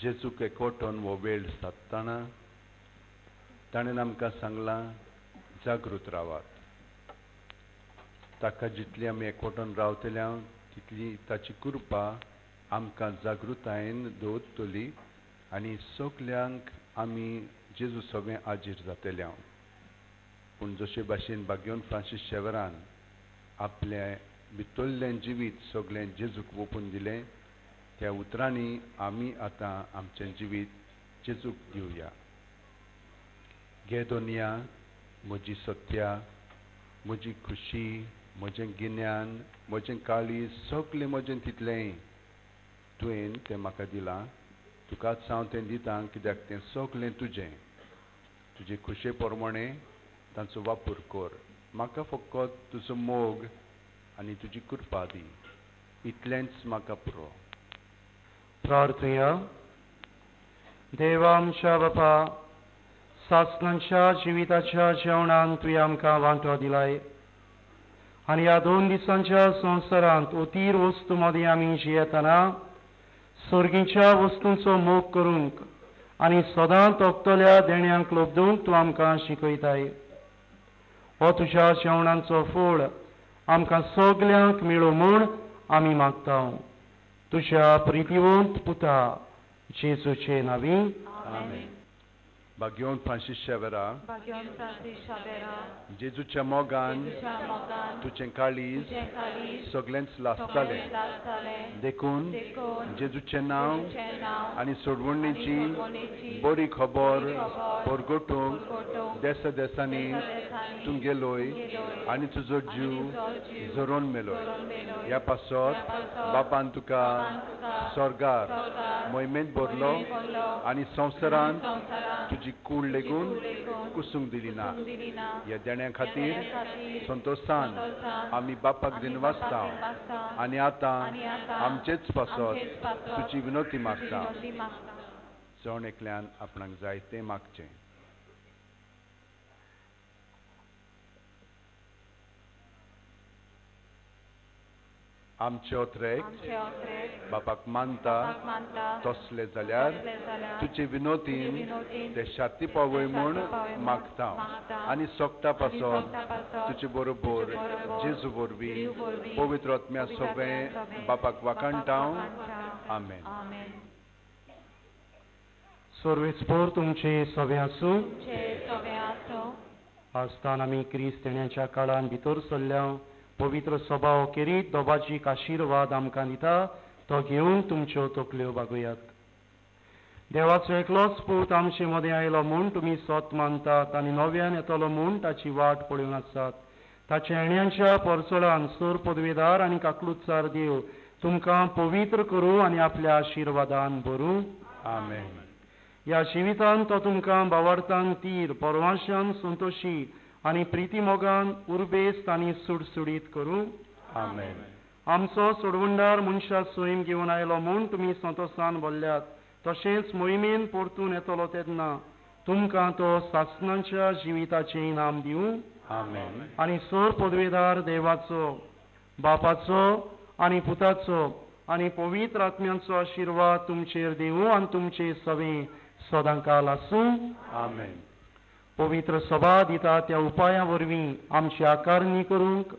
जेजूक एकवटून हो वेळ सादतना ताणें आमकां सांगलां, जागृत रावात. ताका जितली आमी एकवटून रावतल्या तितली ताची कृपा आमकां जागृतायेन दवरतली आनी सगल्यांक आमी जेजू सगळें आजीर जातल्या. पूण जशे भाशेन भाग्योन फ्रांसीस शेवरान आपलें भितरलें जिवीत सगळें जेजूक ओंपून दिलें, त्या उतरांनी आमी आतां आमचें जिवीत जेजूक दिवया. घे दोनया म्हजी सत्या, म्हजी खुशी, म्हजें गिन्यान, म्हजें काळीज, सगळें म्हजें तितलेंय तुवें तें म्हाका दिलां. तुकाच हांव तें दितां, कित्याक तें सगळें तुजें. तुजे खुशे प्रमाणें तांचो वापर कर. म्हाका फकत तुजो मोग आनी तुजी कृपा दी, इतलेंच म्हाका पुरो. प्रार्थया. देवा आमच्या बापा, सासणांच्या जिविताच्या जेवणान तुवें आमकां वांटो दिलाय आनी ह्या 2 दिसांच्या संवसारांत अतीर वस्तू मदीं आमी जियेतना सर्गीच्या वस्तूंचो मोग करूंक आनी सदां तोखतल्या देण्यांक लब्दूंक तूं आमकां शिकयताय. हो तुज्या जेवणांचो फोड आमकां सगल्यांक मेळूं म्हूण आमी मागता, तुज्या प्रितीवंत पुता जेजूचे नांवी. आमेन. भाग्योन फ्रांसीस शेवरा, जेजूच्या मोगान तुजें काळीज सगळेंच लासतालें, देखून जेजूचें नांव आनी सोडवणीची बरी खबर परगटूंक देसा देसांनी तूं गेलोय आनी तुजो जीव झरोवन मेलोय. ह्या पासत बापान तुका स्वर्गार मोहिमेंत भरलो आनी संवसारांत तुजी कूड लेगून कुसूंक दिली ना. ह्या देण्या खातीर संतोशान आमी बापाक दिनवासता आनी आतां आमचेच पासत तुजी विनवती मागता. जण एकल्यान आपणाक जाय तें मागचें. आमचे ओत्रेक बापाक मानता तसले जाल्यार तुजे विनोतीन ते शाती पावय म्हूण मागता आनी सोगटा पासत तुजे बरोबर जेजू वरवीं पवित्र आत्म्या सगळें बापाक वाखाणटा. आमेन. सर्वेस्पोर तुमचे सगळे आसूं. आसतान आमी क्रिस्तांवाच्या काळान भितर सरल्या. पवित्र सभाव केरीत दोबाजीक आशिर्वाद आमकां दिता, तो घेवन तुमच्यो तकल्यो बागोयात. देवाचो एकलोच पूत आमचे मदें आयलो म्हूण तुमी सोत मानतात आनी नव्यान येतलो म्हूण ताची वाट पळोवन आसात. ताच्या येण्याच्या परचोळान सोर पदवेदार आनी काकलुतचार देव तुमकां पवित्र करूं आनी आपल्या आशिर्वादान भरूं. आमेन. ह्या जिवितान तो तुमकां भावार्थान तीर, परवाशान संतोशी आनी प्रिती मोगान उर्बेस्त आनी सुडसुडीत करूं. आमेन. आमचो सोडवणदार मनशा स्वयं घेवन आयलो म्हूण तुमी संतोशान भरल्यात, तशेंच मोहिमेन परतून येतलो तेन्ना तुमकां तो सासणाच्या जिविताचें इनाम दिवं. आमेन. आनी सोर पदवेदार देवाचो, बापाचो आनी पुताचो आनी पवित्र आत्म्यांचो आशिर्वाद तुमचेर दिवं आनी तुमचे सवे सदांकाल आसूं. आमेन. पवित्र सभा दिता त्या उपाया वरवीं आमची आकारणी करूंक,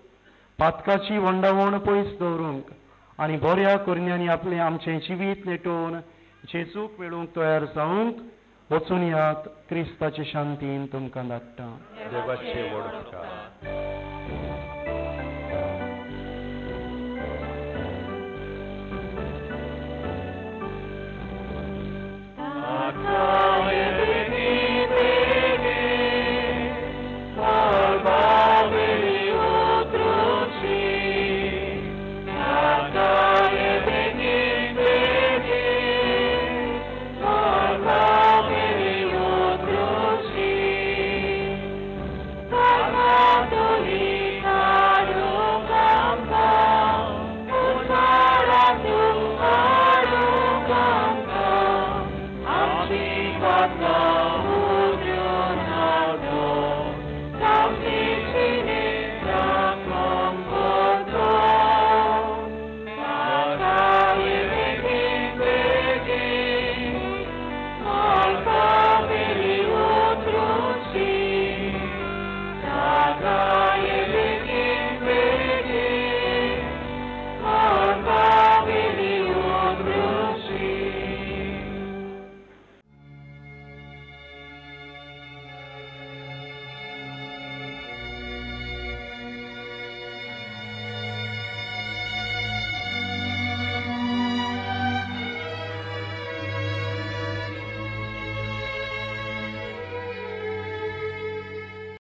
पातकाची वंडावण पयस दवरूंक आनी बऱ्या करण्यांनी आपलें आमचें जिवीत नेटोवन जेजूक मेळूंक तयार जावंक वचून यात. क्रिस्ताचे शांतीन तुमकां धाडटा. देवाचे व्हड उपकार.